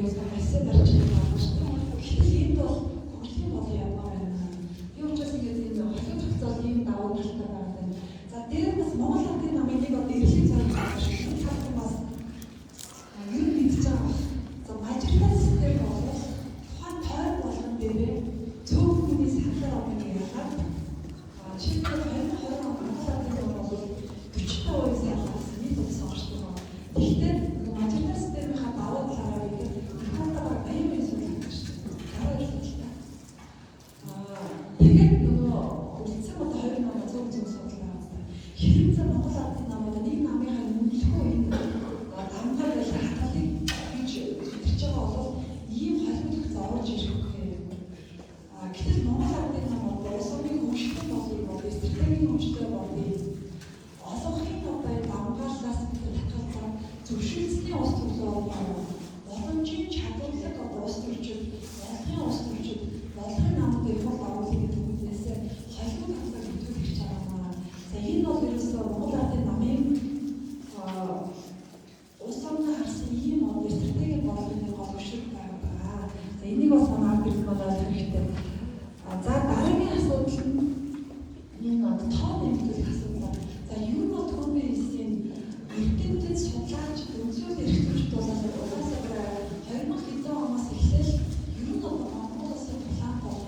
нэг хэсэг барьж байгаа шүү дээ. Гэтэл энд бол хурлын болон явмаар байна. Би учраас ингээд энэ холио зохицол ийм давуу талтай байгаа юм. За, дээр бас Монгол Ардын намын нэг одоо эрхлэн зориулж байгаа шүү. Энэ талд бас ер нь мэдж байгаа баг. За, мажоритар систем бол тухайн тойрог болгон дээрээ цөөхөн хүний саналаар одоо ингэ ялаад, жишээлбэл, 2020 он Монгол Ардын нам бол 45% санал авсан, нийт улсын орчлогоо. Тэгэхдээ мажоритар системийнхаа давуу талаараа бид тухайдаа бараг 80% судалдаг шүү дээ. 62 судалтай. Тэгээд нөгөө үлдсэн одоо 2 нам зөв зөв судлаа авсан. Хэрэг за Монгол Ардын нам одоо нэг намынхаа үнэлэхүү энэ дамгаа байлаа хатгалыг гэж мэдэрч байгаа бол ийм холбоо зохицоо орж ирэх гэх. Гэтэл Монгол Ардын нам одоо улс орны хөгжлийн бодлыг бол стратегийн хөгжлийн бодлыг олонхын одоо энэ дамгааллаас бид татгалзаад зөвшөөрсний улс төрлөө боломжийн чадварлаг одоо улс төрчид, бодлогын улс төрчид, бодлогын намууд их бол оруулах гэдэг үгнээс холбоо татдаг хэвлэл хийж байгаа юм аа. За, энэ бол ерөөсөө Монгол Ардын намын улс орноо харсан ийм одоо стратегийн бодлогын гол өшөөг байгаа. За, энийг бас манай ард иргэн маань ойлгох хэрэгтэй. За, дараагийн асуудал нь энэ одоо тоо нэмэгдүүлэх асуудал. За, ер нь бол түрүүний хэлсэн эрдэмтэд, судлаач, үнэлэл эрхлэгчд бол угаасаа 2000 хэдэн оноос эхлээл ер нь одоо Монгол улсын план бол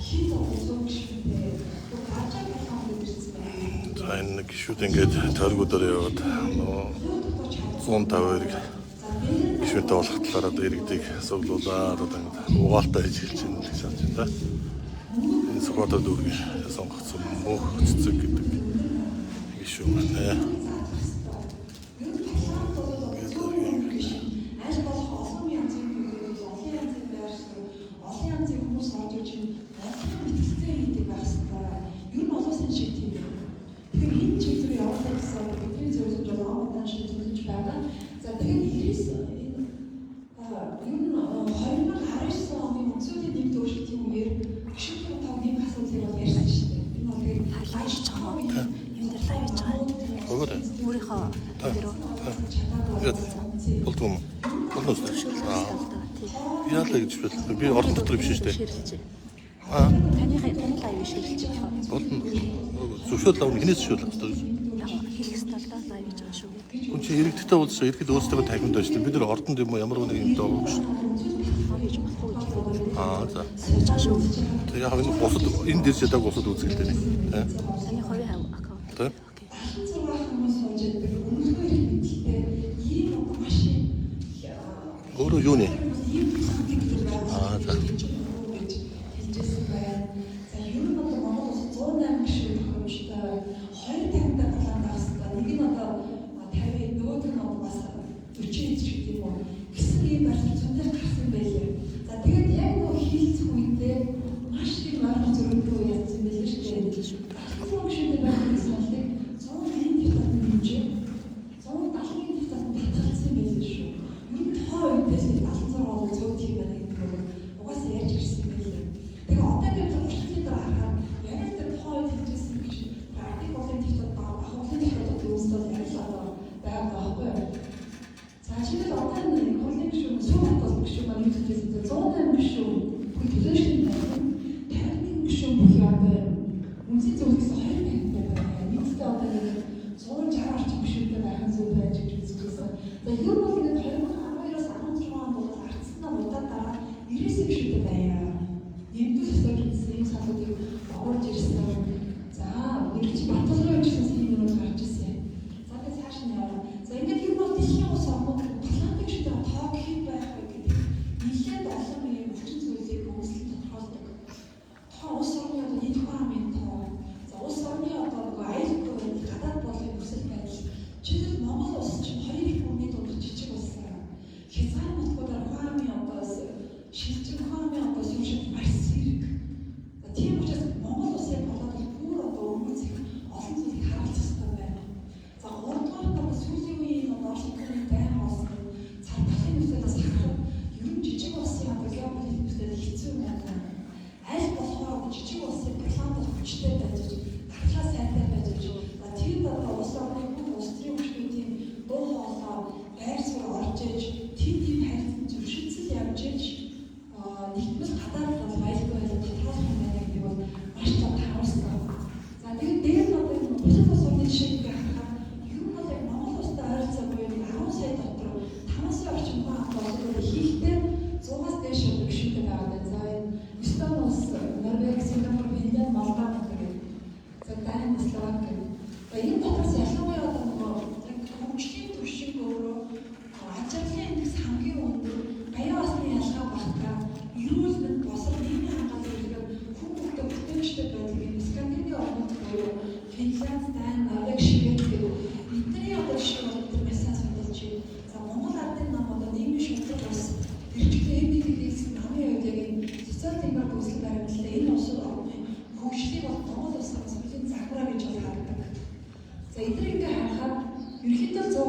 хэд одоо цөөн гишүүнтэй гажаа план гэж ирсэн байна. За, энэ нэг гишүүд ингээд тойргуудаар яваад нөгөө 150 гишүүнтэй болох талаар одоо иргэдийг суглуулад одоо ингээд угаалтаа хийж хэлж байна гэж харж байна да. Энэ Сүхбаатар дүүргийн сонгогдсон Мөнх Цэцэг гэдэг гишүүн байна. Ер нь план бол одоо цөөн гишүүн аль болох олон янзын бүлэгүүд, олон янзын байр суурь, олон янзын хүмүүс орж иж бодлогын мэтгэлцээ хийдэг байх хэрэгтэй. Ер нь олон улсын шиг тийм юм. Тэгэхээр энэ чиглэл рүү явуулах гэсэн бидний зөвлөж бол он удаан шиг зөвлөж байгаа. За, тэгээд 99 энэ ер нь 2019 оны үндсүүдийн нэмэлт өөрчлөлтийн үеэр гишүүнийн тоо нэмэх асуудлыг бол ярьсан шүү дээ. Энэ бол тэгээд Live хийж байгаа юм. Юун дээр live хийж байгаа. Өгөөрэй. Өөрийнхөө дээр үү? Яг болдгоо юм. Болно үү? Аа. Тийм. Яалаа гэж байна. Би орон дотор биш шүү дээ. Share лж. Аа. Таны live share лж байгаа. Болно. Зөвшөөрөл авах, хинээс зөвшөөрөл авах хэрэгтэй. Яг хэлэх ёстой л да, live хийж байгаа шүү гэдэг. Хүн чинь иргэдтэй уулзсан, иргэд өөрсдөө танхимд байж дээ. Бид нар ордонд юм уу ямар нэг юм доо шүү дээ. Хийж болохгүй гэж хэлээ. Аа, за. Хийж байгаа шүү. Тэг яг энэ бусад энэ дэрс ядаг бусад үзэгэлтэй нэг. Тэ. Таны хувийн аккаунт. Тэ. Окей. 76 хүмүүс сууж байдаг өмнөхөө их мэдлэлтэй ийм одоо маш Өөрөө юу нэ? ийм гэдэг Аа, за. гэж хэлжсэн байна. За, ер нь одоо Монгол улс 108 гишүүн тохиромжтой, хоёр тантай план байх хэрэгтэй. Нэг нь одоо 50, нөгөөх нь одоо бас 40 ч гэдэг юм уу. Гэсэн ийм байр суурь зөндөө гарсан байлээ. За, тэгээд яг нөгөө хийлцэх үедээ маш их ойрхон зөрөндөө ятсан байлээ шүү дээ. 76 гишүүнтэй байх саналыг 101 депутат нь хэмжээ 171 депутат нь татгалцсан байлээ шүү. Ер нь тухайн үедээс 76 бол зөв тийм байна гэдэг нь угаасаа ярьж ирсэн байлээ. Тэгээ одоо ингээд туршлагын дараа харахаар яг л тэр тухайн үед хэлжсэн гэж ардын хурлын депутат ба хурлын депутатууд үүсэл яг л одоо байгаа байхгүй юу? За, жишээлбэл, одоо энэ хурлын гишүүн, сүүх бол гишүүн маань юу хэлжсэн бэ? 108 гишүүн бүх төлөөлшлийн танхим, 51 гишүүн бүх одоо үндсэн зөвлөлт хоёр танхимтай байна. Нийтдээ одоо нэг 160 орчим гишүүнтэй байх нь зөв байж гэж үзэж байсан. За, ер нь бол ингээд 2012-оос 16 онд бол ардсан удаа дараа 99 гишүүнтэй байя. Нэмэгдүүлэх ёстой гэсэн ийм саналуудыг оруулж ирсэн. За, мэрэгч Баталгын үжсэн ийм юмуд гарч ирсэн. За, тэгээд цааш нь яваа. За, ингээд ер нь бол дэлхийн улс орнууд планын гишүүнтэй тоо хэд байх вэ гэдэг нэлээд олон ийм хүчин зүйлийг хүмүүслэн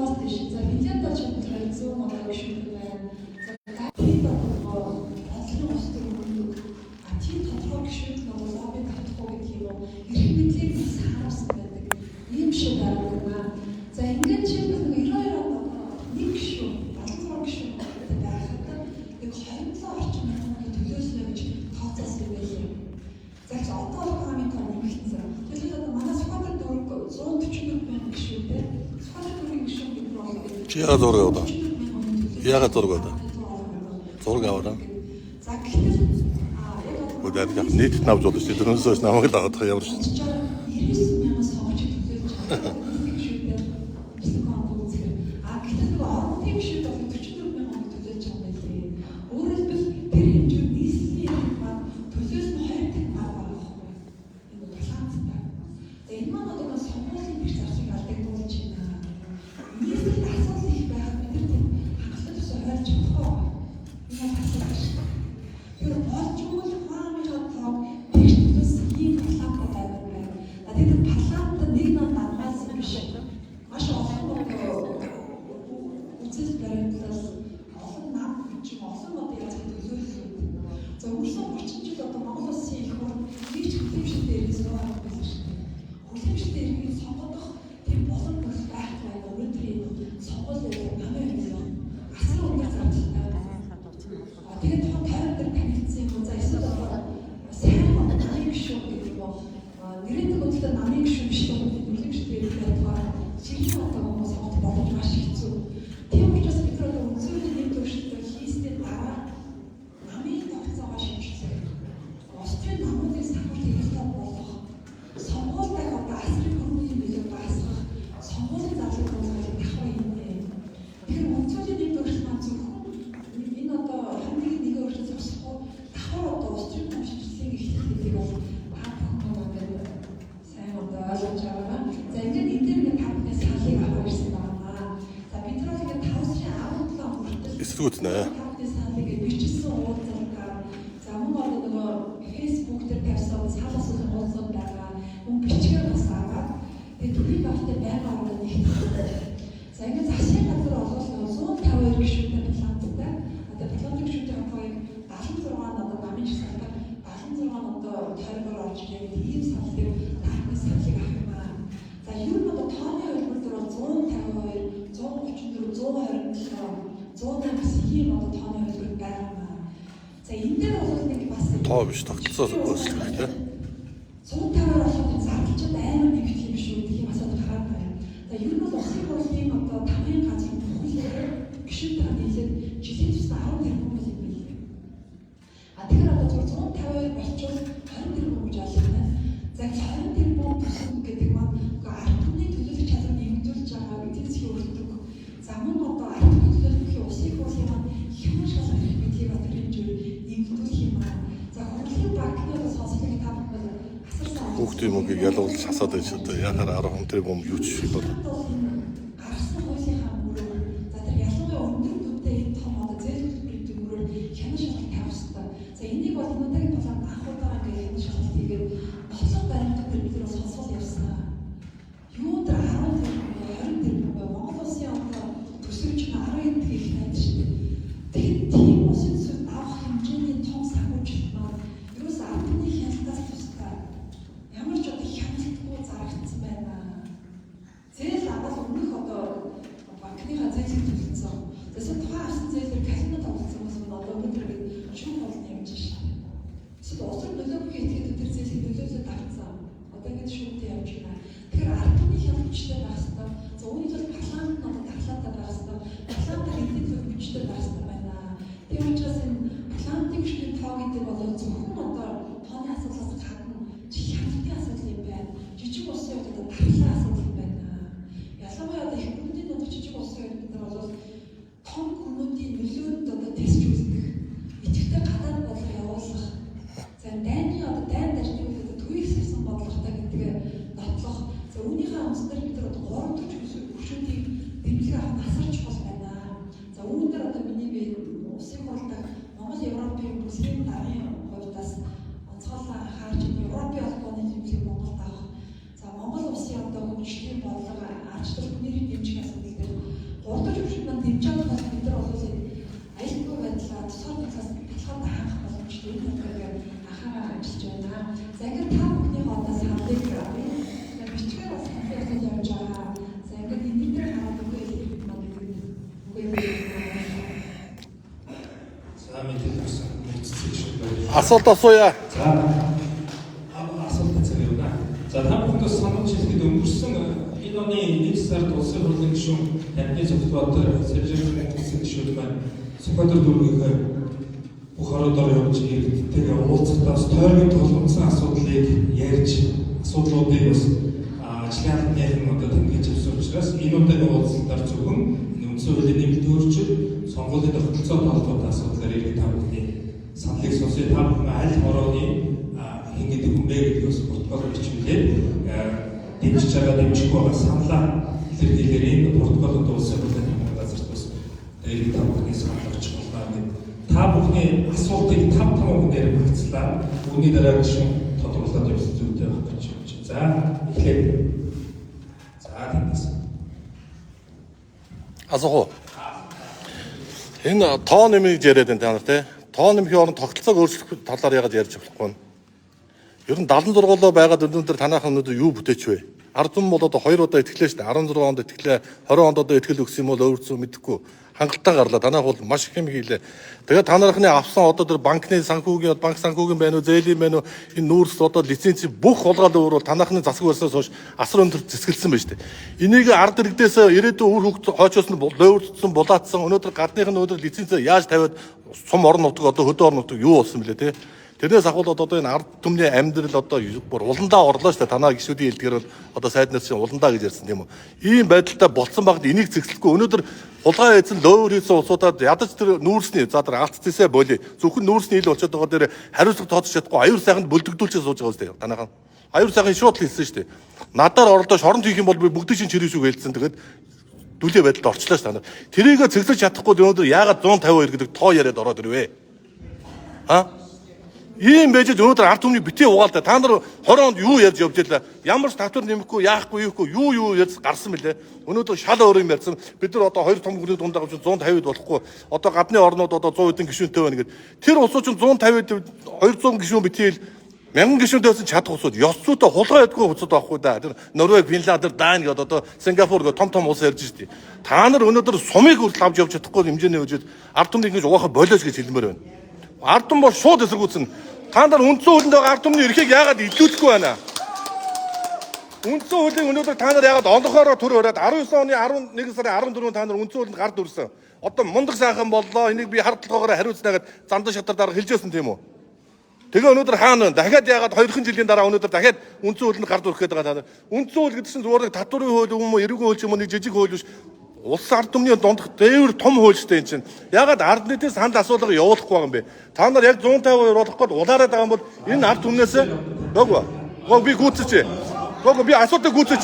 100-аас дээш. За Финлянд бол жишээлбэл 200 одоо гишүүн байна. За тийм одоо бодлогын улс төр мөндөг. А тийм тодорхой гишүүд нь одоо лобби татах уу гэдэг юм уу? Эрх мэдлийг бас харуулсан байдаг. Ийм шиг байгаа юм аа. За ингээд жишээлбэл нэг 92 онд одоо нэг гишүүн 76 гишүүн байхад нэг 27 орчим мянган төлөөснө гэж тооцоолсон юм байлээ. За их одоо бол хамгийн тоо нэмэгдсэн. Тэгэхээр одоо манай Сүхбаатар дүүрэг 144 мянган гишүүнтэй. Сүхбаатар дүүргийн гишүүн гэдэг нь бол Чи яагаад зураг аваад? Яагаад зураг аваад? Зураг аваад. За гэтэл яг одоо Үгүй яг нийтэд навж болно шүү дээ. Тэрнээс хойш намайг л аваад ямар шүү. 99 мянган сонгогчид төлөөлж байгаа гишүүнтэй гэсэн хонд үзэхээр а гэтэл нөгөө орон гишүүд бол 44 мянган төлөөлж байгаа юм байлээ. Өөрөөр хэлбэл тэр хэмжээнд нийслэлийн эрх маань төлөөлөл нь 2 дахин бага байгаа байхгүй. Энэ баланстай. За энэ маань одоо нөгөө сонгуулийн бэр зарчмыг алдагдуулж байна. Нийслэлд асуудал их байхад бид нар тийм хангалттай төсөө ойлгож чадахгүй байгаа. Энэ бол асуудал шүү дээ. Тэр болж өгвөл хаамынхаа тоог тэгш төлөөс ийм парламент байвар байна. А тэгээд парламент нэг нам давгаалсан биш. Маш олон одоо үзэл баримтлал олон нам гэж юм олон одоо яаж төлөөлөл. За өнгөрсөн 30 жил одоо Монгол улсын их хурл нэг ч хүлэмжтэй иргэн суугаад байсан шүү дээ. Хүлэмжтэй иргэнийг сонгодох тийм боломж байхгүй байна. Өнөөдрийн сонгуулийн намын хувьд асар өндөр зардалтай. Тэгээд тухайн тойрон дээр танилцсан юм уу? За эсвэл одоо сайн одоо намын гишүүн гэдэг юм уу? Нэрийн үзэлтэй намын гишүүн биш л хүлэмжтэй ирэх байтугай жирийн одоо хүмүүс сонгох боломж маш хэцүү. Тийм учраас бид нар одоо үнцүүрийн нэм төвшөлтөд хийсний дараа намын тогтцоогоо шинэчлэх, улс төрийн намуудыг санхүүжилт хэрэгтэй болгох, сонгуультай одоо асрын хөрөнгөний нөлөөг багасгах, сонгуулийн зарлыг буулгах давхар юм дээ. Тэгэхээр үнцүүрийн нэм төвшөлт маань зөвхөн энэ одоо 21-ний өөрчлөлт зогсохгүй давхар одоо улс төрийн нам шинэчлэлийг эхлэх гэдэг бол та бүхэн маань ингээд сайн одоо ойлгож байгаа. За ингээд энэ дээр ингээд та бүхний саналыг авах ирсэн байна. За бид нар бол ингээд 5 сарын 17 хүртэл Эсргүүтнэ. та бүхний саналыг бичсэн уулзалтаа за мөн одоо нөгөө Facebook дээр тавьсан санал асуулгын уулзалт байгаа. Мөн бичгээр бас аваад тэгээд төрийн байгууллагын байнгын оронд нэгтгэсэн. За ингээд засгийн газар бол нөгөө 152 гишүүнтэй парламенттай. Одоо парламентын гишүүнтэй хамтлагийг 76 нь одоо намын жагсаалтаар 76 нь одоо тойргоор орж ирээд ийм санал дээр та бүхний саналыг авах юм аа. За ер нь одоо тооны хувилбар дээр бол 152, 134, 127, 108 гэсэн ийм одоо тооны хувилбар байгаа юм аа. За энэ дээр бол нэг бас Тоо биш тогтолцоо өөрчлөх хэрэгтэй. 150-аар болохоор зардалчид амар нэгтгэх юм шүү гэх юм асуудал гараад байна. За ер нь бол улсын хурлын одоо тамгын газар бүхэлдээ гишүүнтэйгээ нийлээд жилийн тусдаа 10 тэрбум юм билээ. А тэгэхээр одоо зөв 152 болчвол 20 тэрбум гэж ойлгоно. За 20 тэрбум төсөн гэдэг маань үгүй ард түмний төлөөлөх чадвар нэмэгдүүлж байгаа эдийн засгийн өртөг. За мөн одоо ард түмний төлөөлөх бүхий улсын хурлын маань хямар шалгах эрх мэдлийг одоо хэмжээр нэмэгдүүлэх юм аа. За хурлын банкны одоо сонсголыг та бүхэн бол асар сайн Хүүхдийн мөнгийг ялгуулж хасаад байж одоо яхаар 10 тэрбум юу ч шиг бол гаргасан хуулийнхаа мөрөөр за тэр ялангуяа өндөр дүнтэй энэ том одоо зээл хөтөлбөрийн мөрөөр хянан шалгалт тавих хэрэгтэй. За энийг бол энэ удаагийн болоод анх удаага ингээд хянан шалгалт хийгээд бодлого баримтат дээр бид нар сонсгол явсан. Юу тэр 10 тэрбум 20 тэрбум бай Монгол улсын одоо төсөвч нь 10 эдгээр их найд шүү дээ. Тэгэхээр тийм улсын төсөв авах хэмжээний том санхүүжилт маань ерөөс ард түмний хяналтаас тусдаа ямар ч одоо хяналтгүй зарагдсан байна. Зээл авал өмнөх одоо банкныхаа зээлийг төлсөн. Эсвэл тухайн авсан зээлээр казино тоглосон хүмүүс нь одоо өнөөдөр бид шүүх болно явж шээ. Эсвэл улс төр нөлөө бүхий этгээдүүд тэр зээлийг нөлөөлөд авцсан. Одоо ингэж шүүхтэй явж байна. Тэгэхээр ард түмний хяналт хүчтэй байх хэрэгтэй. За үүний тулд парламент нь одоо дархлаатай байх хэрэгтэй. Парламентаар эдийн засгийн хүчтэй байх хэрэгтэй байна. Тийм учраас энэ парламентын гишүүний тоо гэдэг бол зөвхөн одоо тооны асуудлаас гадна хяналтын асуудал юм байна. Жижиг улсын хувьд одоо дархлаа асуудал юм байна. Ялангуяа одоо их гүрнүүдийн дунд жижиг улсын хувьд бид нар бол том гүрнүүдийн нөлөөнд одоо тестжүүлдэг, идэвхтэй гадаад бодлого явуулах. За дайны одоо дайн дажны үед одоо төвийг савсан бодлоготой гэдгээ нотлох. За үүнийхээ үндсэн дээр бид нар одоо тогтолцоонд хангах боломжтой. Энэ талаар анхаарал ажиллаж байна. За ингээд та бүхнийхээ одоо саналыг би бичгээр бас саналыг өгөх явж байгаа. За ингээд энэ дээр хараад үгүй хэлэх маань үгүй. За мэдээлэл өгсөн мэдсэж шүү. Асуулт асууя. За асуулт зэрэг байна. За та бүхэнд бас сануулж хэлэхэд өнгөрсөн энэ оны 1 сард улсын хурлын гишүүн Амьтны Зөвхөлбаатар Сэржиг мөнгөцсөн гишүүд маань Сүхбаатар дүүргийнхээ бүх ороодоор явж иргэдтэйгээ уулзахдаа бас тойргийн тулгамдсан асуудлыг ярьж асуудлуудыг бас ажлын албаныхан одоо тэмдэглэж авсан учраас энэ удаагийн уулзалтаар зөвхөн энэ үндсэн хуулийн нэмэлт өөрчлөлт, сонгуулийн тогтолцоотой холбоотой асуудлаар иргэд та бүхний саналыг сонсъё. Та бүхэн аль хорооны хэн гэдэг хүн бэ гэдгийг бас протокол бичүүлээд дэмжиж байгаа, дэмжихгүй байгаа саналаа илэрхийлээр энэ протоколд улсын хурлын хамгаалал газарт бас иргэд та бүхний санал очих болно гэд та бүхний асуултыг 5 5 хүнээр багцлаа. Үүний дараа гишүүн тодруулаад явсан зүйтэй байх гэж бодож байна. За эхлээд за тэндээс Асуух уу? Энэ тоо нэмийг яриад байна та нар тий. Тоо нэмхийн оронд тогтолцоог өөрчлөх талаар яагаад ярьж болохгүй вэ? Ер нь 76 лоо байгаад өнөөдөр танайхан өнөөдөр юу бүтээч вэ? Ард түмэн бол одоо 2 удаа итгэлээ шүү дээ. 16 онд итгэлээ, 20 онд одоо итгэл өгсөн юм бол өөрчсөн мэдэхгүй. Хангалттай гарлаа. Танайх бол маш их юм хийлээ. Тэгээд та нарынхны авсан одоо тэр банкны санхүүгийн, банк санхүүгийн байна уу, зээлийн байна уу, энэ нүүрс одоо лицензийн бүх хулгаал өөр бол танайхны засаг барьснаас хойш асар өндөр зэсгэлсэн байна шүү дээ. Энийг ард иргэдээс ирээдүйн үр хөвгт хойчоос нь луйварцсан, булаацсан. Өнөөдөр гадных нь өнөөдөр лицензээ яаж тавиад сум орон нутаг одоо хөдөө орон нутаг юу болсон бэлээ те. Тэрнээс ахвал одоо энэ ард түмний амьдрал одоо бүр уландаа орлоо шүү дээ. Танаа гişүүдийн хэлдгэр бол одоо сайд нар чинь уландаа гэж ярьсан тийм үү. Ийм байдалтай болцсон багт энийг зэгслэхгүй өнөөдөр хулгай эзэн лөөр хийсэн улсуудад ядаж тэр нүүрсний за тэр алт зэсээ боли. Зөвхөн нүүрсний ил болчиход байгаа дээр хариуцлага тооцож чадахгүй аюур сайханд бүлдэгдүүлж сууж байгаа үстэй. Танаахан аюур сайхан шууд л хэлсэн шүү дээ. Надаар оролдоо шоронд хийх юм бол би бүгдийг чинь чирээ шүү гэлцсэн. Тэгээд дүлээ байдалд орчлоо шүү дээ. Тэрийг цэгцэлж чадахгүй өнөөдөр яагаад 152 гэдэг тоо яриад ороод ирвэ? А? Ийм байж өнөөдөр ард түмний битээ угаалтай. Та нар 20 онд юу ярьж явж байлаа? Ямар ч татвар нэмэхгүй, яахгүй, юухгүй, юу юу ярьж гарсан бэлээ. Өнөөдөр шал өөр юм ярьсан. Бид нар одоо хоёр том хүний дунд авч 150-д болохгүй. Одоо гадны орнууд одоо 100 хэдэн гишүүнтэй байна гэд. Тэр улсууд чинь 150-д 200 гишүүн битээл 1000 гишүүнтэй байсан чадах улсууд ёс зүйтэй хулгай ядгүй улсууд байхгүй да. Тэр Норвег, Финланд, тэр Дани гэдэг одоо Сингапур гэдэг том том улс ярьж штий. Та нар өнөөдөр сумыг хүртэл авч явж чадахгүй хэмжээний үжид ард түмнийг ингэж угаахаа болооч гэж хэлмээр байна. Ард түмэн бол шууд эсэргүүцэн. Та нар үндсэн хуулинд байгаа ард түмний эрхийг яагаад илүүдэхгүй байна? Үндсэн хуулийн өнөөдөр та нар яагаад олонхоороо төр өрөөд 19 оны 11 сарын 14-нд та нар үндсэн хуулинд гар дүрсэн. Одоо мундаг сайхан боллоо. Энийг би хар толгоогоор хариуцнаа гэд зандан шатар дарга хэлжсэн тийм үү? Тэгээ өнөөдөр хаана вэ? Дахиад яагаад 2 жилийн дараа өнөөдөр дахиад үндсэн хуулинд гар дүрх гээд байгаа та нар. Үндсэн хууль гэдэг чинь зүгээр нэг татварын хууль юм уу, эрүүгийн хууль ч юм уу нэг жижиг хууль биш. Улс ард түмний дундах дээвэр том хууль шүү дээ энэ чинь. Яагаад ард нийтийн санал асуулга явуулахгүй байгаа юм бэ? Та нар яг 152 болох гээд улаарад байгаа юм бол энэ ард түмнээс гоогүй. Гоо би гүйцэж. Гоогүй би асуултыг гүйцэж.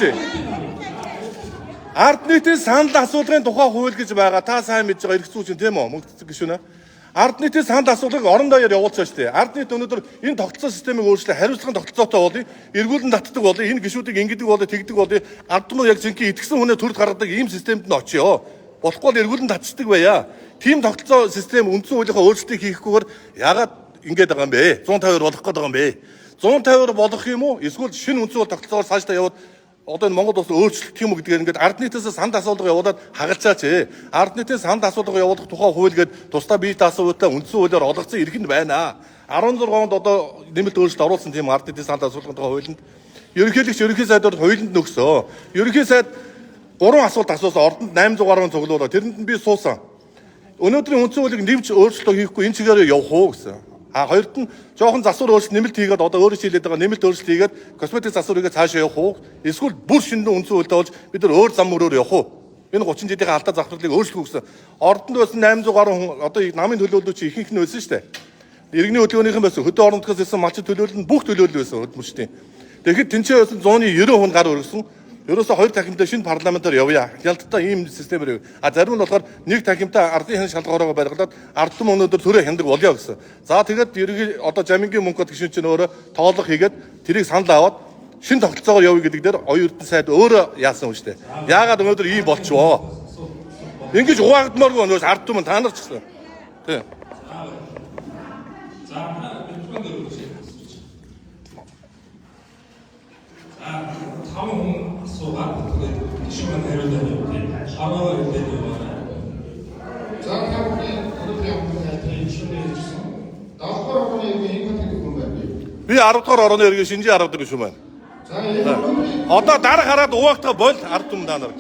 Ард нийтийн санал асуулгын тухай хууль гэж байгаа. Та сайн мэдж байгаа эрх зүйч юм тийм үү? Мөнгө гишүүнэ. Ард нийтийн санал асуулгыг орон даяар явуулсан шүү дээ. Ард нийт өнөөдөр энэ тогтолцоо системийг өөрчлөө хариуцлагын тогтолцоотой болъё, эргүүлэн татдаг болъё, энэ гишүүдийг ингэдэг болъё, тэгдэг болъё. Ард түмэн яг жинхэнэ итгэсэн хүнээ төрд гаргадаг ийм системд нь очиё. Болохгүй бол эргүүлэн татчихдаг байя. Тийм тогтолцоо систем үндсэн хуулийнхаа өөрчлөлтийг хийхгүйгээр яагаад ингэж байгаа юм бэ? 152 болох гээд байгаа юм бэ? 152 болох юм уу? Эсвэл шинэ үндсэн хууль тогтолцоогоор цаашдаа яваад одоо энэ Монгол улс өөрчлөлт юм уу гэдгээр ингээд ард нийтээс санд асуулга явуулаад хагалцаач. Ард нийтийн санд асуулга явуулах тухай хууль гээд тусдаа бие даасан үедээ үндсэн хуулиар олгоцсон эрх нь байна. 16 онд одоо нэмэлт өөрчлөлт оруулсан тийм ард нийтийн санд асуулгын тухай хуулинд ерөнхийлөгч ерөнхий сайдаар хуулинд нөхсөө. Ерөнхий сайд 3 асуулт асуусан. Ордонд 800 гаруй цуглуулаа. Тэрэнд нь би суусан. Өнөөдрийн үндсэн хуулийг нэмж өөрчлөлт хийхгүй энэ чигээр явах уу гэсэн. А хоёрт нь жоохон засвар өөрчлөлт нэмэлт хийгээд одоо өөрөө шилээд байгаа нэмэлт өөрчлөлт хийгээд косметик засвар хийгээд цаашаа явах уу? Эсвэл бүр шинэ үндсэн хуультай болж бид нар өөр зам мөрөөр явах уу? Энэ 30 жилийн алдаа завхарлыг өөрчлөх гэсэн. Ордонд байсан 800 гаруй хүн одоо намын төлөөлөлч ихэнх нь байсан шүү дээ. Иргэний хөдөлгөөнийхэн байсан. Хөдөө орон нутгаас ирсэн малчид төлөөлөл нь бүх төлөөлөл байсан хөдөлмөрчдийн. Тэгэхэд тэнцээ байсан 190 хүн гар өргөсөн. Ерөөсө хоёр танхимтай шинэ парламентаар явъя. Хяналттай ийм системээр. А зарим нь болохоор нэг танхимтай ардын хэн шалгуураагаа барилгаад ард түмэн өнөөдөр төрөө хяндаг болёо гэсэн. За тэгээд ерөнхий одоо жамингийн мөнгө гişүн чинь өөрөө тоолох хийгээд тэрийг санал аваад шинэ тогтолцоогоор явъя гэдэг дээр оюун эрдэнэ сайд өөрөө яасан юм шүү дээ. Яагаад өнөөдөр ийм болчихвоо? Ингэж угаагдмааргүй өнөөс ард түмэн та нар ч гэсэн. Тийм. 5 хүн асуугаад тэгээд гишүүн маань хариулаад яваа тийм. 10-аар хэлээд яваарай. За та бүхний өнөөдрийн амгалан айлтгах гишүүний хэлжсэн. 7 дугаар орооны иргэн Инкот гэдэг хүн байна. Би 10 дугаар орооны иргэн Шинжин 10 дахь гишүүн байна. За энэ өнөөдрийн Одоо дараа хараад угаагдах бол ард түмэн та нар.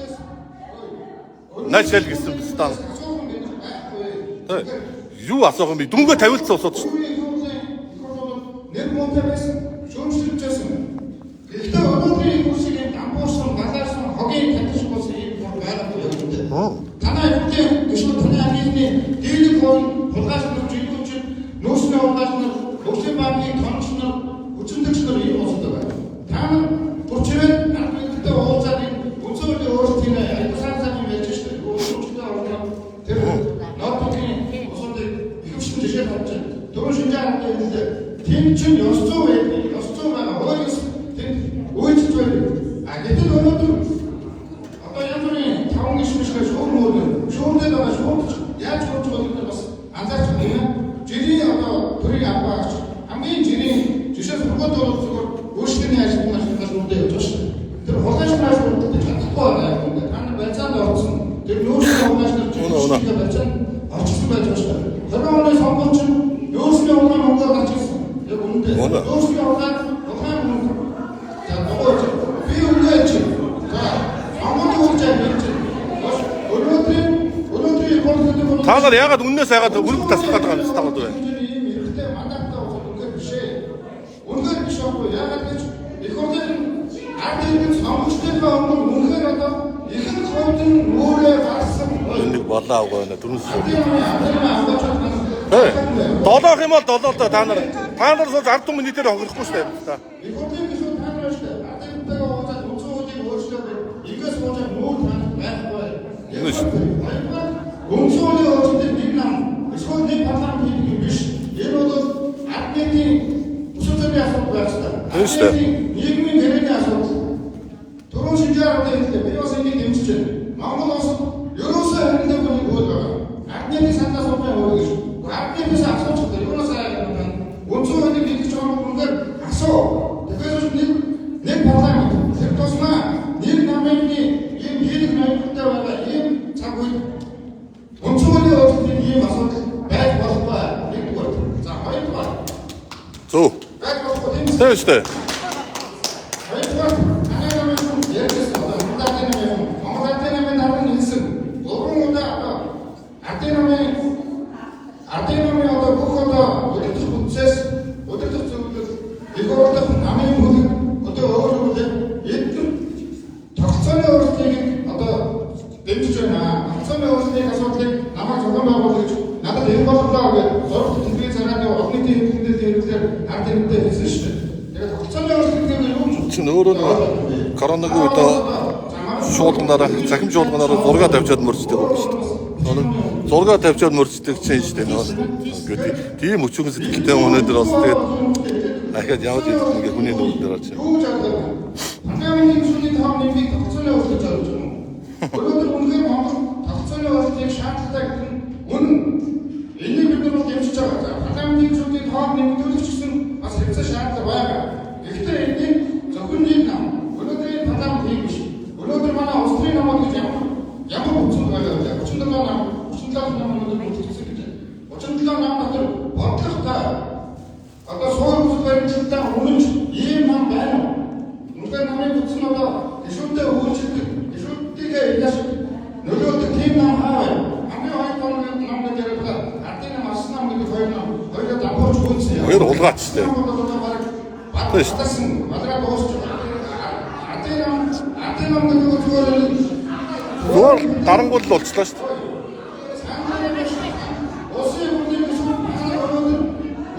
Начал гэсэн биз та. асуухан гэж байхгүй. Тэ. Юу асуух юм бэ? Дүнгээ тавилцсан усууд шүү. Түүний их хурлын их хурлууд нэр муутай байсан, шүүмжлэж байсан. Гэхдээ өнөөдрийн их хурлыг энэ дампуурсан, балаарсан, хогийн татаж болсон ийм хурл байгаагүй яг үнэндээ. Танай их хурлын гишүүд таны ангийн дийлэнх хууль, хулгайч нар, жигүүчид, нөөцний хулгайч нар, хөгжлийн банкны тоногч нар, хүчиндэгч нар ийм улсад байна. Та нар гурч ирээд ард түмэнтэй уулзаад энэ үндсэн хуулийн өөрчлөлтийг аюул сан сан юм ярьж шүү дээ. Өөрчлөлтөд орно. Тэр ноутбукийн улсуудыг ихэвчлэн жишээ тавьж байна. Дөрвөн шинжээ хамт хэллээ. Тэнд чинь ёс зүй байдаг. Ёс зүй байгаа. Өөр ёс тэнд үйлчлж байдаг. А гэтэл өнөөдөр одоо янз бүрийн таван гишүүн шиг шүүм мөргөн. Шүүмдээ байгаа шүүмч яаж шүүмж байгааг бид бас анзаарч байна. Жирийн одоо төрийн авбаагч хамгийн жирийн жишээ сургууль бол зүгээр өөрчлөлийн ажилтнаар ажиллах шүүмдээ явж байгаа шүү дээ. Тэр хулгайч нар шүүмдээ чадахгүй байгаа юм. Та нар барьцаанд орсон. Тэр нөөцийн хулгайч нар Үнэ, үнэ. жирийн барьцаанд орчихсон байж байгаа шүү дээ. 20 оны сонгуул чинь нөөцийн хулгай мөнгөөр гарч ирсэн. Яг үнэндээ. Үнэ. Нөөцийн хулгай хулгай мөнгө. За дугуй чи. Би үнэ чи. За сонгуулийн үйл жаа би чи. Бас өнөөдрийн өнөөдрийн их хурлын бол Та нар яагаад үннээс яагаад өрөг таслах гэдэг юм бэ? Та нар байна. ийм эрхтэй мандаттай бол үнээр биш ээ. Үнээр биш байхгүй. Яагаад гэж их хурлын ард иргэн сонгогчдын өмнө үнээр одоо ихэнх хувьд нь өөрөө гарсан. Энэ нэг балаа авгаа байна. Түрүүн сүү. Тэ. Тэ. Долоох юм бол долоо л доо та нар. Та нар сууж ард түмэн нийтээр хохирохгүй шүү дээ. Та. Их хурлын гишүүд та нар шүү дээ. Ард иргэнтэйгээ уулзаад үндсэн хуулийг өөрчлөөд ингээс суужаад нүүр танад байхгүй. Үнэн шүү. Хоёрдугаар үндсэн хуулийн өөрчлөлтийг нэг нам эсвэл нэг парламент хийдэг юм биш. Энэ бол ард нийтийн өсөлт зүйн асуудал байх ёстой. Тийм шүү дээ. Ард нийтийн нийгмийн гэрээний асуудал. Түрүүн шинжээ арганы хэллээ. Би бас энийг дэмжиж байна. Монгол улсад ерөөсөө хэрэглээгүй нэг хууль байгаа. Ард нийтийн санаа суугын хууль гэж. Ард нийтээс асууж чаддаг. Юунаас аа юм бэ? Үндсэн хуулийг хийх гэж байгаа үнээр асуу. Тэгэхээр нэг нэг парламент тэр тусмаа нэг намын ийм хийх ноёрхолтой байгаа ийм цаг үед үндсэн хуулийн өөрчлөлтийн ийм асуудал байж болохгүй. Нэгдүгээр. За хоёрдугаар. Зөв. Байж болохгүй тийм Тийм шүү дээ. Хоёрдугаар танай намын хүн ярьжсэн одоо Монгол Ардын намын хүн Монгол Ардын намын дараа нь хэлсэн гурван удаа одоо Ардын намын Ардын намын одоо бүх одоо удирдах бүтцээс удирдах зөвлөл их хурлах намын бүлэг одоо өөр өөрлөд эдгээр тогтолцооны өөрчлөлтийг одоо дэмжиж байна. Тогтолцооны өөрчлөлтийн асуудлыг намайг зохион байгуул гэж надад энэ боллоо гэж зураг тэтгэврийн цагааны олон нийтийн хэвлэлдээ хэрэглээр ард иргэдээ хэлсэн шүү дээ. Тэгээд тогтолцооны өөрчлөлт гэдэг нь юу юм? Чинь өөрөө нэг коронагийн үед шуулганаараа захим шуулганаараа зураг тавьчаад мөрчдөг юм шүү дээ. Нөгөө зураг тавьчаад мөрчдөг чинь шүү дээ. Нөгөө гэдэг тийм өчүүхэн сэтгэлтэй өнөөдөр бас тэгээд дахиад явж идэх ингээ хүний нүгэн дээр очив. Юу ч аргагүй. Парламентын гишүүний тоон нэмгийг тогтолцооны өөрчлөлт зориулж байна. Өнөөдөр үнэхээр Монгол тогтолцооны өөрчлөлтийг шаардлагатай гэдэг нь үнэн. Энийг бид нар бол дэмжиж байгаа. За парламентын гишүүдийн тоон нэмэгдүүлэх ч гэсэн бас хэрэгцээ шаардлага байгаа. Гэхдээ энийг зөвхөн нэг нам өнөөдрийн парламент хийх биш. Өнөөдөр манай улс төрийн намууд гэж ямар ямар бүтцэнд байгаа вэ? 37 нам, 37 нам өнөөдөр бүтцсэн гэж. 37 нам дотор бодлоготой одоо суур бүсэл баримтлалтай үнэнч ийм нам байна уу? Үнэхээр намын бүтц нь одоо гишүүдтэй үйлчилдэг, гишүүдтэйгээ яаж нөлөөлдөг тийм нам хаа вэ? Хамгийн хоёр тоног нам гэж яриад байгаа. Ардын нам, ас нам гэдэг хоёр нам хоёроо дампуурч гүйцсэн юм. Хоёр хулгайч шүү дээ. Тийм шүү дээ. Бадраа дуусч. Ардын нам, ардын нам гэдэг нь зүгээр Зүгээр дарангуул л болчлоо шүү дээ. Улсын хурлын гишүүд та нар өнөөдөр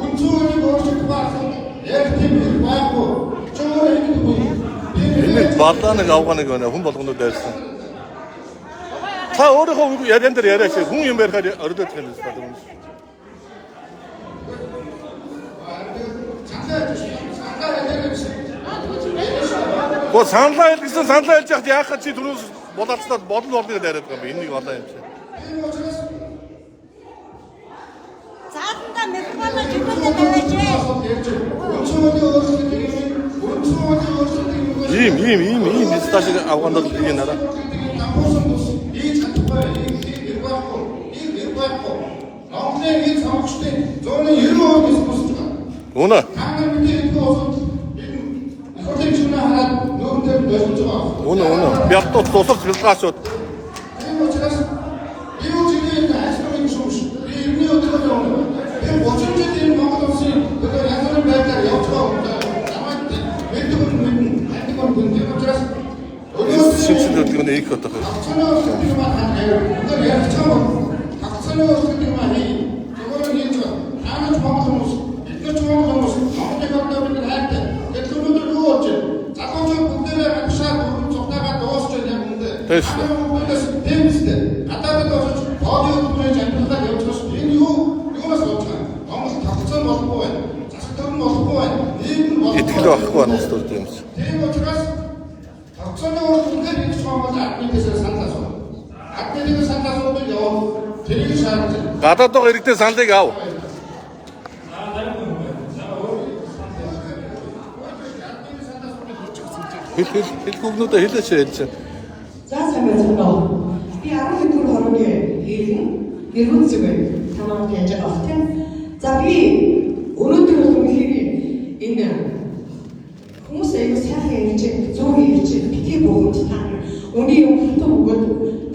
үндсэн хуулийг өөрчлөх ба асуудал яг тийм хэрэг байхгүй. Чи өөрөө ингэдэг үү? Энэ балаа нэг авгаа нэг байна. Хүн болгоно дайрсан. Та өөрийнхөө яриан дээр яриач. Хүн юм ярихаар орилоод юм байна. Саналаа хэлээгүй биш. Гоо саналаа хэлсэн саналаа хэлж яхад яахад чи түрүүс болоолцоод болно болно гэж яриад байгаа юм. Энэ нэг балаа юм чи. Тийм учраас Зааландаа микрофоноо чиглүүлээд тавиач. асуудал ярьж байна. Үндсэн хуулийн өөрчлөлтийг юм үндсэн Үндсэн хуулийн өөрчлөлтийг юу гэж Ийм ийм ийм ийм дисташиг авгандал ийм нараа. Дампуурсан бус хийж чадахгүй, ийм хэрэг байхгүй, ийм хэрэг байхгүй. Монголын энэ сонгогчдын 190% эс бусж байгаа. Үнэ. Та нар мэдээ хэлэхгүй босод энэ их хурлын гишүүнээ хараад нүүрэн дээр долж байгаа. Үнэ үнэ. Бялтуу тусалж бэлгаашууд. Тийм учраас би юу чигээр ажил нэг гишүүн биш. Би 90-ний өдрөөр явна. Би 30 жил энэ Монгол улсын одоо янз бүрийн байдлаар явж байгаа юм. Намайг мэддэг хүн мэднэ, таньдаг хүн мэднэ. Тийм учраас Шимшил хөдөлгөөний их отох. Тогтцооны өөрчлөлтийг маань хань өндөр ярих юм бол тогтцооны өөрчлөлтийг маань хий. Зөвхөн хийж байгаа. Та нар ч Монгол хүмүүс, бид нар ч Монгол хүмүүс, Монголын ордоо бид нар хайртай. Гэтэл өнөөдөр юу болж байна? Залуучууд бүгдээрээ гадагшаа дөрвөн цугтаагаа дуусч байна яг үндэ. Тийм шүү. Бүгдээс тийм үстэй. Гадаадд очиж тоолын хөдөлмөрөж амьдралаа явж байгаа шүү. Энэ юу юунаас болж байгаа юм? Монгол тогтцоо болохгүй байна. Засаг төр нь болохгүй байна. Нийгэм нь болохгүй. Итгэл байхгүй байна улс төр тийм үү. Тийм учраас тогтцооны өөрчлөлтөөр ингэж Монгол ард нийтээсээ санал асуу. Ард нийтээс санал асуултыг явуул. Тэрийг шаардж байна. Гадаад байгаа иргэдийн саналыг ав. За дайггүй юм байна. За өөр санал Хэл хэл хэл хүүгнүүдээ хэлээч хэлж. За сайн байцгаана уу. Би 11 дугаар хорооны иргэн эргэн зүг танаар яаж байгаа бох тийм. За би өнөөдөр бол үнэхээр энэ хүмүүс аягүй сайхан ярьж байна, зөв ярьж байна. Битгий бухимд та нар. Үний юм хатуу өгөөд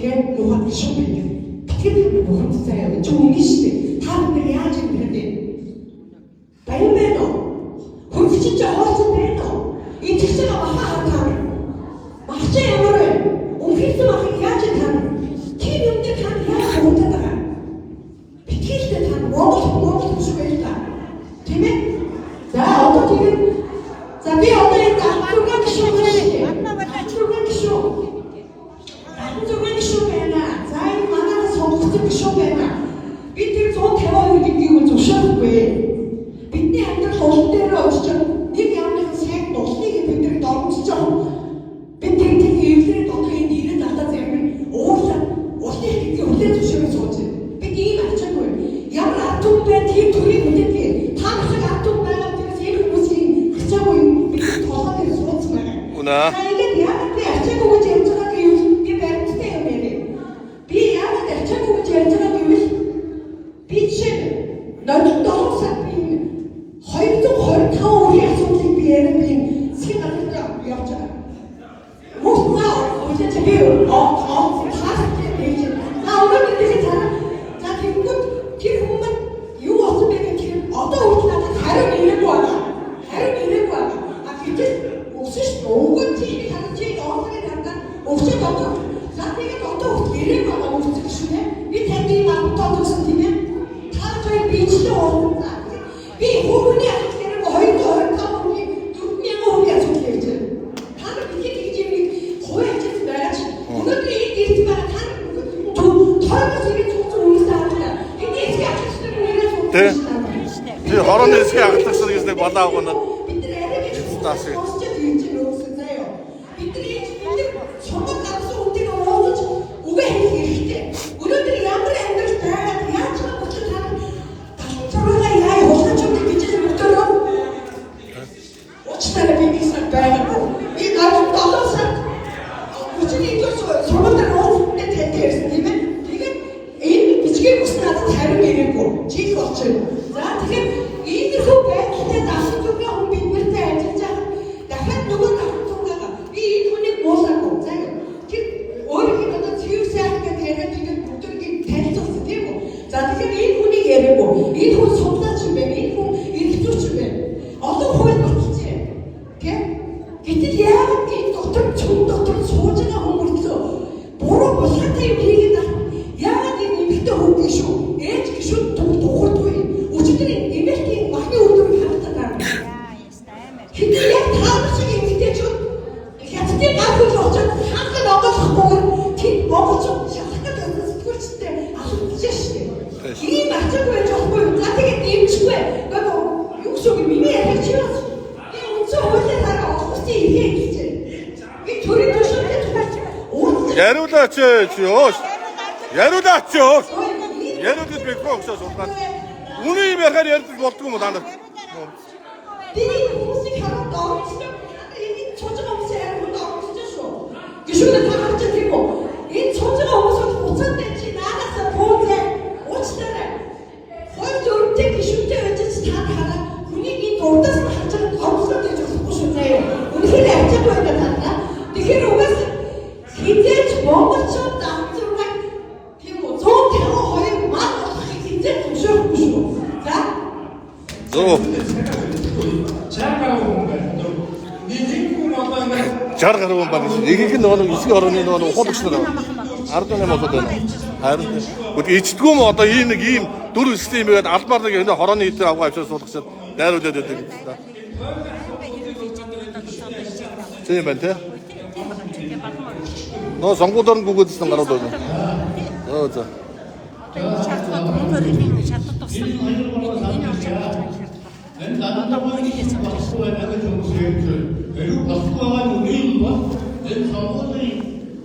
тийм муухай шүү байдаг. Битгий та бухимд заяа. Чи үний шүү дээ. Та нар яаж юм бэ? Баян байна уу? Хөргөч чи хоолцсон байна уу? Итгэж байгаа баха хатаа. Мах чи ямар вэ? Үнхийсэн махыг яаж тань? Тийм юм дээр та яаж хуутаад байгаа? Битгийлтэй та Монгол Монгол хүн шиг байл та. Тийм ээ? За одоо тэгээд за би одоо энэ 76 гишүүн байна шүү дээ. 76 гишүүн. 76 гишүүн байна. За энэ манайд сонгогдсон гишүүн байна. Би тэр 152 гэдгийг үл зөвшөөрөхгүй. Бидний амьдрал улам дээр очиж нэг ямар нэгэн сайн дулныг бид нар дормжиж байгаа. Бид тэр тэр эвлэрийн дотор энэ ирээд алдаа зарим нь уурлаа улсын гэдгийг хүлээн зөвшөөрөн сууж байна. Бид ийм ачаагүй. Ямар ард түмэн байна тийм төрийн хүлээдэг. Та нар шиг ард түмэн байгаа тэрээс энэ хүмүүсийн ачаагүй юм бид толгой дээр суудсан байгаа. Үнэ. За ингээд яагаад би ачаагүй гэж ярьж байгаа гэвэл би баримттай юм яриа. Би яагаад ачаагүй гэж ярьж байгаа гэвэл би жишээ нь 07 сард би энэ 225 үрийн асуудлыг би яриад би засгийн газарт явж байгаа. Мөн наа үлээж би оо таас хийж за өнөөдөр тэгэхээр цараа за тэгэнгүүт тэр хүмүүс юу болсон бэ гэхээр одоо хүртэл надад хариу ирээгүй байгаа. Хариу ирээгүй байгаа. А гэтэл өгсөн шүү дээ. Өгөн чи харин чи оолыг хардаа өгсөн одоо за тэгээд одоо хүртэл ирээгүй байгаа өгсөн шүү дээ. Би танд ийм албатай өгсөн тийм ээ. Та хоёр бичлээ уулзсан. Би хүүхний асуудал яриаг 225 хүний 4000 хүний асуудал ярьж байна. Та нар бидний тэгж юм хувийн хичээл байгаа ч өнөөдөр энд ирсэн байгаа та нар тойрогоос ирээд суусан хүмүүсээ харлаа. Тэдний эсхий ахлагч нар нэрээ Тэ. суусан шүү дээ. Тий хорооны эсхий ахлагч нар гэж нэг балаа авах нь. Бид нар арай гэж Стасыг. босчод ирж байна өөрсөө заяа. Бид нар энэ бид нар сонгон гаргасан хүнтэйг уулзаж үгээ хэлэх хэрэгтэй. Өнөөдөр ямар амьдрал байгаад яаж байгаа бүтлэг та нар 76-аа яа хулгайч юм гэж өгдөрөө. Уучлаарай би нэг сар байгаагүй. Би 7 сард 31-р сургууль дээр уулзалтанд тантай ирсэн тийм ээ. Тэгээд энэ бичгийг хүс надад хариу ирээгүй. Жил болчихно. За тэгэхээр иймэрхүү байдалтай 76 хүн бид нартай ажиллаж байгаа. Дахиад нөгөө 76-аа би энэ хүнийг муулаагүй. За юу. Тэр өөрийнх нь одоо цэвэр сайхан гэдэг яриад ингээд бүгднийг танилцуулсан тийм үү? За тэгэхээр энэ хүнийг яриаггүй. Энэ хүн судлаач юм байна. Энэ хүн эргэлзүүч юм байна. Олон хууль баталжээ. Тэ? Гэтэл яагаад энэ дотор чүн дотор сууж байгаа хүн мөртлөө буруу булхатай юм хийгээд байгаа. Яагаад энэ эмэгтэй хүн гişүү, ээж гişүү тухардгүй. Өчигдөр энэ эмэгтэй махны өдрийг харагдаад байна. Хэдий яг та нар шиг эмэгтэйчүүд хятадын гар хөл очоод хаанхыг онгойлгохгүйгээр тэнд монголчууд шалах гэж байсан сэтгүүлчтэй алхаж штэ. Ийм ачаагүй байж болохгүй юу? За тэгээд дэмжихгүй. Гэхдээ юу гэсэн үг юм? Миний яриаг чи бас би үндсэн хуулиар хараа олон улсын эрхээ хэлж байна. Би төрийн түвшинтэй тухайч уулзах Яриулаач чи ёо. Яриулаач ёо. Яриул гэж микро өгсөө суулгаад. Үнэн юм ярихаар ярьдаг болдгоо юм уу та нар? Би энэ хүмүүсийг хараад дооглоо. Гишүүнээ та харж байгаа тийм үү? Энэ сууж байгаа хүмүүс бол буцаад энэ чи наанаас пүүзээ уучлаарай. Хууль дүрмтэй гишүүнтэй байж ч та хараа хүнийг энэ дурдаас нь харж байгаа гомдлоо гэж болохгүй шүү заяа. Үнэхээр ачаагүй байна та нараа. Тэгэхээр угаас хизээч монголчууд давтамжтай тийм үү 152 мал болохыг хизээч зөвшөөрөхгүй шүү. За. Зөв. 60 гаруй хүн байна. Нэг хүн одоо ингээд 60 гаруй хүн байна. Ихэнх нь нөгөө 9 орны нөгөө ухуулагч нар. 18 болоод байна. Харин үгүй ичдэггүй юм одоо ийм нэг ийм дөрв систем байгаад албаар нэг энэ хорооны идэр авгаа авчир суулгачаад дайруулаад байдаг юм да. Тийм байна те. Нөө сонгуулиор нь гүгээдсэн гарууд байна. Зөө зөө. Энэ дараа болохгүй байна гэж хүмүүс ярьж байна. Тэр болохгүй байгаа нь юм бол энэ сонгуулийн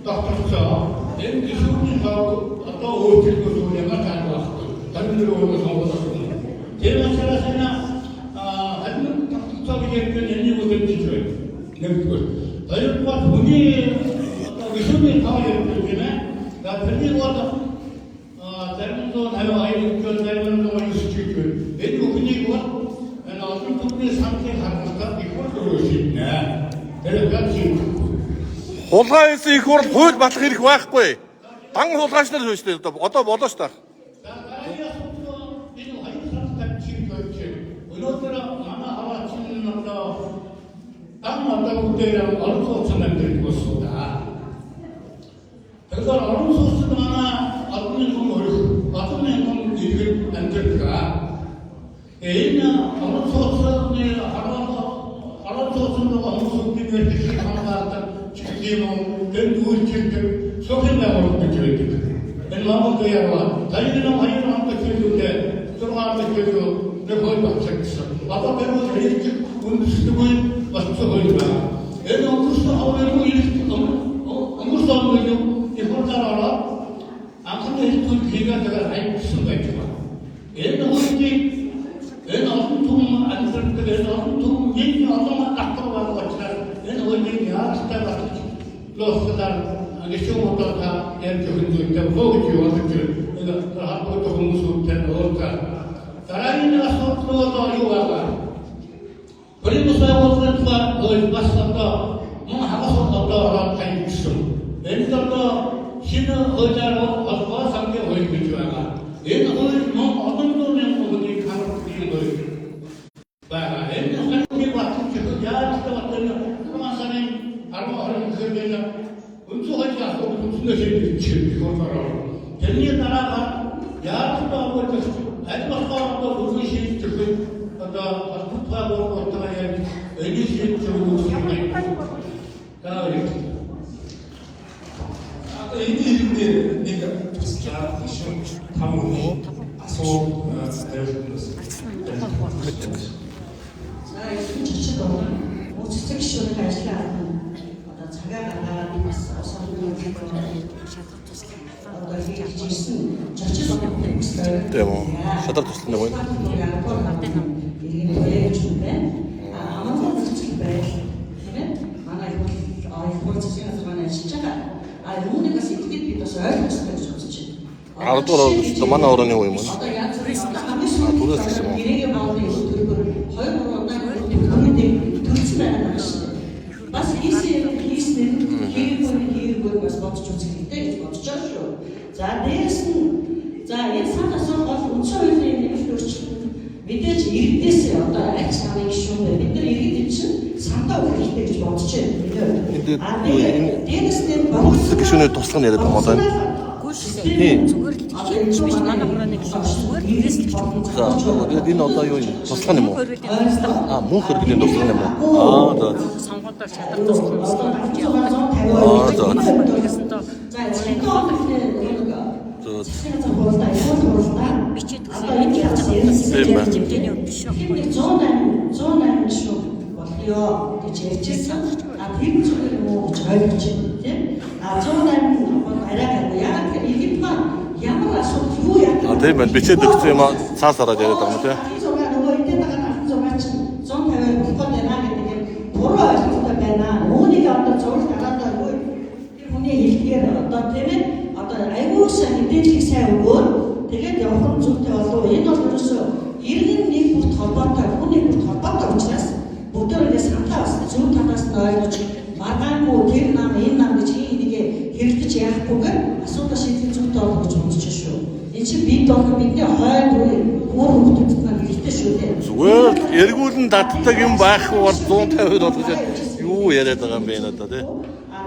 тогтолцоо энэ гишүүний тоо одоо өөрчлөлт үү ямар ч арга байхгүй. 24 оны сонгуул болсон. Тэр учраас энэ харин тогтолцоо гэж ярьж байна энийг үдэмжиж байна. Нэгдүгээр. Хоёрдугаар хүний одоо гишүүний тоо ярьж байна тийм ээ. За тэрнийг бол зарим нь 152, зарим нь 109 гэж байна. Энэ бүхнийг бол энэ олон түмний саналыг харгалзаад их хурл өрөө шийднэ. Тэр ганц юм. Хулгай хийсэн их хурл хууль батлах хэрэг байхгүй. Дан хулгайч нар шүү дээ. Одоо болоо шүү дээ. За дараагийн асуудал энэ хоёр санал тавьчих болж байна. Өнөөдөр манай хаваачин одоо дан одоо бүгдээр орон сууцнд амьдардаг болсон да. Тэгэхээр орон сууцнд манай олон мянган өрх, олон мянган иргэн амьдардаг. Энэ орон сууцны орон сууцнд байгаа хүмүүсүүдийн эрхийг хамгаалдаг ч гэх юм уу, тэнд үйлчилдэг цөөхөн байгууллага гэж байдаг. Энэ Монгол яаваа, таны нэг хоёр онд хэлүүтэй, 6 онд хэлүү нэг хууль батлагдсан. Одоо тэр хууль хэрэгжих үндэслэгүй болсон хууль байна. Энэ өнгөрсөн хуулийг өнгөрсөн хуулийг их хурлаар ороод анхны хэлтүүл хийгээд тэгээд хаягдсан байж байгаа. Энэ хуулийг энэ олон түмэн амьдардаг энэ олон түмэн нэг олон давтар байгаа учраас энэ хуулийг яаралтай баталж лоослоор гишүүн одоо та ярьж өгөх зүйтэй болоо гэж бодож энэ холбоотой хүмүүсүүдтэй уулзаа. Дараагийн асуудал бол юу байгаа? Хүрийн байгууллагын тухай хууль бас одоо мөн хагас одоо ороод хаягдсан. Энэ одоо шинэ хуулиар холбоо сангийн хууль гэж байгаа. Энэ хууль мөн олон зуун мянган хүнийг хамрах юм хууль байгаа. Энэ хуулийг баталж яаралтай баталж 6 сарын 10 20 гэхээр үндсэн хуулийн асуудал үндснээр шийдэгдэж их хурлаар. Тэрний дараагаар яаралтай холбоотой аль болохоор одоо бүрэн шийдэх одоо холбоотой байгууллагатайгаа ярьж энийг шийдэх өгөх юм. За баярлалаа. Одоо энэ хэрэг дээр нэг туслах гишүүн 5 хүний асуулт хариултнаас. За эрхэм жигчид болон цэцэг гишүүнийн ажлын албан одоо цагаа гаргаад бас сонгуулийн одоо хийж ирсэн зочид болон Тийм үү. Шатар туслах нэг байна. Иргэн туяа юм байна. Амгалан нөхцөл байдал тийм ээ. Манай их хурл засгийн газар маань ажиллаж байгаа. А юуныг бас итгэхэд бид бас ойлгох ёстой гэж бодож байна. 10 дугаар орон манай орооны үе юм уу? Одоо янз бүрийн хамгийн сүүлийн Түрээс гэх юм уу? Гэрээгийн боолын их төлбөр 2 3 удаа төрөний төлсөн байгаа юм шүү дээ. Бас хийсэн юм хийснээр хийгээгүй хийгээгүй бас бодож үзэх хэрэгтэй гэж бодож байгаа шүү. За дээрэс нь за энэ санал асуулт бол үндсэн хуулийн нэмэлт өөрчлөлт мэдээж иргэдээс одоо аль санааны гишүүн бэ? Бид нар иргэд чинь сандаа өгөх хэрэгтэй гэж бодож байна. Энд дээр А тэгээд дээрэс нь Цэцэг гишүүний туслах нь яриад байгаа юм одоо энэ. Тийм. Зүгээр л хин ч биш манай хорооны гишүүн зүгээр л түрээслэгч хүн. За тэгээд энэ одоо юу юм? Туслах юм уу? Туслах. А мөнх хөргөний туслах юм уу? Аа за. Сонгуульд шатар туслах туслах гэж явдаг. Аа за. Тэгсэн то За За. засгийн газар хуралдаа, их хуралдаа бичээд өгсөн энэ яаж байгаа Тийм байна. хэмжээний хувьд биш байхгүй. 108 108 гишүүн болёо гэж ярьж байсан. А тэр нь зүгээр юм уу гэж ойлгож байна тийм. А 108 бол арай гайгүй. Яагаад гэхээр иргэд маань ямар асуудал юу яадаг. А тийм байна. Бичээд өгсөн юм аа цаас хараад яриад байгаа юм тий. 16 нөгөө эдгээр байгаа 16 чинь 150-аар болох гээд байна гэдэг юм буруу ойлголттой байна. Үүнийг одоо зураг дараадаа юу тэр хүн сайн мэдээллийг сайн өгөөр тэгээд явах нь зүйтэй болов. Энэ бол ерөөсөө иргэн нэг бүрт холбоотой, хүн нэг бүрт холбоотой учраас бүгдээрээ саналаа бас зөв талаас нь ойлгож маргаангүй тэр нам энэ нам гэж хин хинийгээ хэрэлдэж яахгүйгээр асуудал шийдэх зүйтэй болов гэж бодож шүү. Энэ чинь бид бол бидний хойд үр хүүхдүүдэд маань хэрэгтэй шүү дээ. Зүгээр л эргүүлэн татдаг юм байхгүй бол 150 болгож юу яриад байгаа юм бэ надаа тий.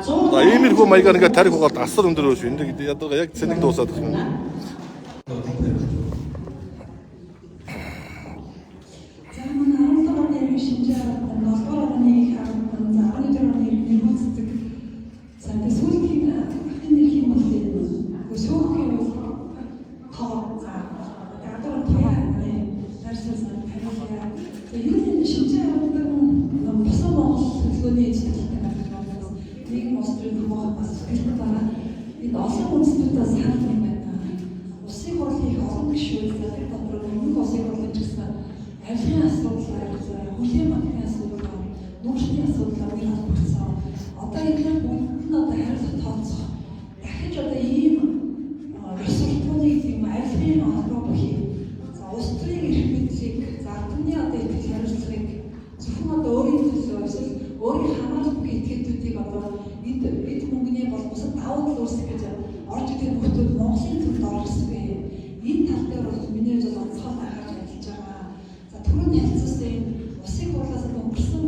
За иймэрхүү маягаар ингээд тарих угаалт асар өндөр шүү. Энд ядаргаа яг цэник дуусаад байна. За манай 17 оны иргэн шинжээ харандан 7 дугаар оны их харандан за 14 оны иргэн нэргүүцдэг. За тэгээ сүүлдхийн ахын нэр хэм бол энэ. Гэхдээ сөөх юм бол тоо. За гадуур туяа нэ дарсаас хариулъя. За ер нь шинжээ харандан босоо Монгол төлөвлөгөөний зүйлтэй гаргаж байгаа. Нийгэм улс төрийн хуваах бас сэтгэлтэй байгаа. Энэ олон үндэстнүүдээс санал юм байна. Улсын хурлын их олон гишүүд за тэр дотор өмнөх улсын хурлын ч гэсэн авилгын асуудлаар, хүлийн банкны асуудлаар, нүүрсний асуудлаар нэр холбогдсон. Одоо эдгээр бүгд нь одоо хариуцлага тооцох. Дахиж одоо ийм ёс суртахууны юм авилгын холбоо бүхий. За улс төрийн эрх мэдлийг, за ард түмний одоо итгэл хариуцлагыг зөвхөн одоо өөрийн төлөө эсвэл өөрийн хамаарал бүхий этгээдүүдийг одоо эд эд мөнгөний бол бусад давуу тал үүсгэх гэж орж ирдэг нөхдүүд Монголын төвд орох ёсгүй. Энэ тал дээр бол миний хувьд бол онцгой анхаарч ажиллаж байгаа. За түрүүнд хэлсэн энэ улсын хурлаас өнгөрсөн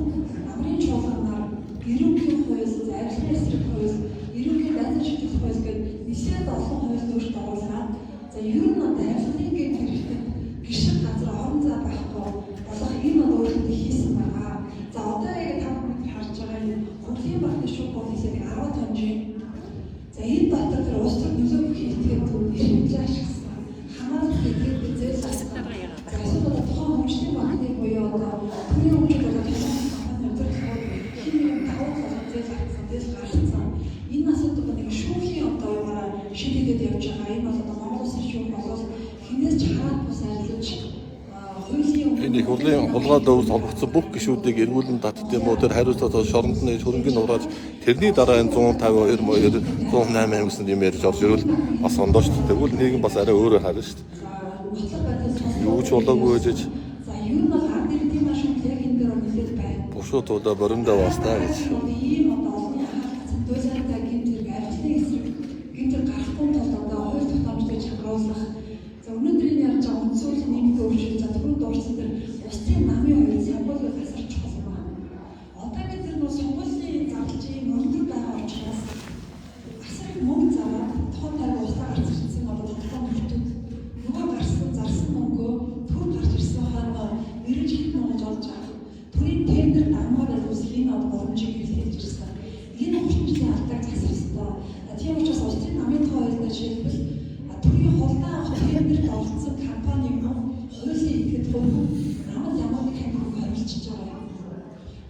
намрын чуулганаар эрүүгийн хууль, за авилгын эсрэг хууль, эрүүгийн байцаан шийдэх хууль гэдэг нэлээд олон хууль өөрчлөлт оруулаад за ер нь одоо авилгын гэмт хэрэгтэд гişиг газар орон зай байхгүй болох энэ одоо өөрчлөлтийг хийсэн байгаа. За одоо яг та бүхэн харж байгаа энэ хурлын банкны шүүх хурл хийсэдэг 10 тонжийн. За энэ дотор тэр улс төр нөлөө бүхий этгээдүүд эрх мэдлээ ашигласан. Хамаарал этгээдүүд зээл авсан. За эсвэл одоо тухайн хөгжлийн банкны буюу одоо төрийн хөгжил болоод толгойн компани удирдлагууд хин нэгэн давуу талаар зээл авсан, зээл гаргацсан. Энэ асуудал нэг шүүхийн одоо юугаараа шийдэгдээд явж байгаа. Энэ бол одоо Монгол улсын шүүх болвол хинээс ч хараат бус арилж хуулийн Энэ их хурлын хулгай дөвс холбогдсон бүх гишүүдийг эргүүлэн татд юм уу тэр хариуцлага шоронд нь хөрөнгөний нурааж тэрний дараа энэ 152 моёр 108 гэсэн юм ярьж орж ирвэл бас ондоо шүү дээ. Тэгвэл нийгэм бас арай өөрөөр харна шүү дээ. нотлох байдлаас Юу ч болоогүй байж За ер нь бол ард иргэдийн маш их яг энэ дээр бол нэлээд байна. бушуу тулаа боримдаа бас таа гэж. Ийм одоо олонний анхаарал татсан туйлантай гэмт хэрэг авилгын эсрэг гэмт хэрэг гарахгүй тулд одоо хууль тогтоомжтой чангаруулах. За өнөөдрийн ярьж байгаа үндсүүлийн нэмэлт өөрчлөлт за түрүүнд дурдсан тэр улсын намын хууль сонгуул асар чухал юм байна. Одоо бид тэр нөө сонгуулийн зарлж ийм өндөр байгаа учраас асар их мөнгө зараад тухайн тайг улсаа гарч ирсэн одоо тодорхой нөлтөд нөгөө гарсан зарсан мөнгөө төр гарч ирсэн хойноо мэрэгж хэд монгож олж авах төрийн тендер дамгаар үүсэх энэ одоо боломжийг хэрэглэж ирсэн. Энэ 30 жилийн алдааг засах ёстой. Тийм учраас улсын намын тухай хуулиар жишээлбэл төрийн хулгай авах тендерт оролцсон компани мөн хуулийн этгээд хувь намд ямар нэг хань хөрөнгө хорилчиж байгаа юм.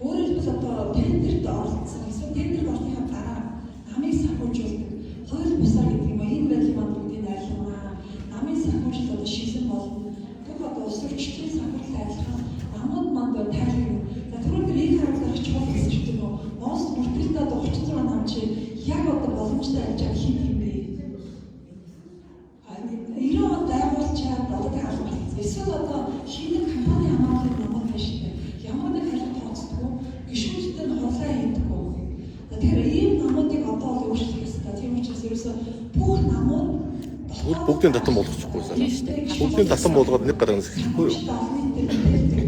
Өөрөөр хэлбэл одоо тендерт оролцсон эсвэл тендерт орсныхаа дараа намыг санхүүжүүлдэг хууль бусаар гэдэг юм уу энэ байдлын манд бүгдийг найрлана. Намын санхүүжилт одоо шилэн болно. Бүх одоо улс төрчдийн санхүүжилт адилхан намууд манд тайлбар юм. За түрүүн тэр их харуулах чухал гэсэн ч юм уу. Монгол бүртгэлтэй одоо 36 нам чи яг одоо боломжтой ажиллаж байгаа хэн юм бэ? 90 он байгуулчаад одоо тэг алга болсон. Эсвэл одоо шинэ компани хамаарлын намууд байна шүү дээ. Ямар нэг харилцаа тооцдоггүй, гишүүдтэй нь хурлаа хийдэггүй. За тэгэхээр ийм намуудыг одоо бол өөрчлөх ёстой. Тийм учраас ерөөсөө бүх намууд Тэгвэл бүгдийн татан болгочихгүй сайн. Тийм шүү дээ. Бүгдийн татан болгоод нэг гарагнаас эхлэхгүй юу? Олон нийтээр мэдээлдэг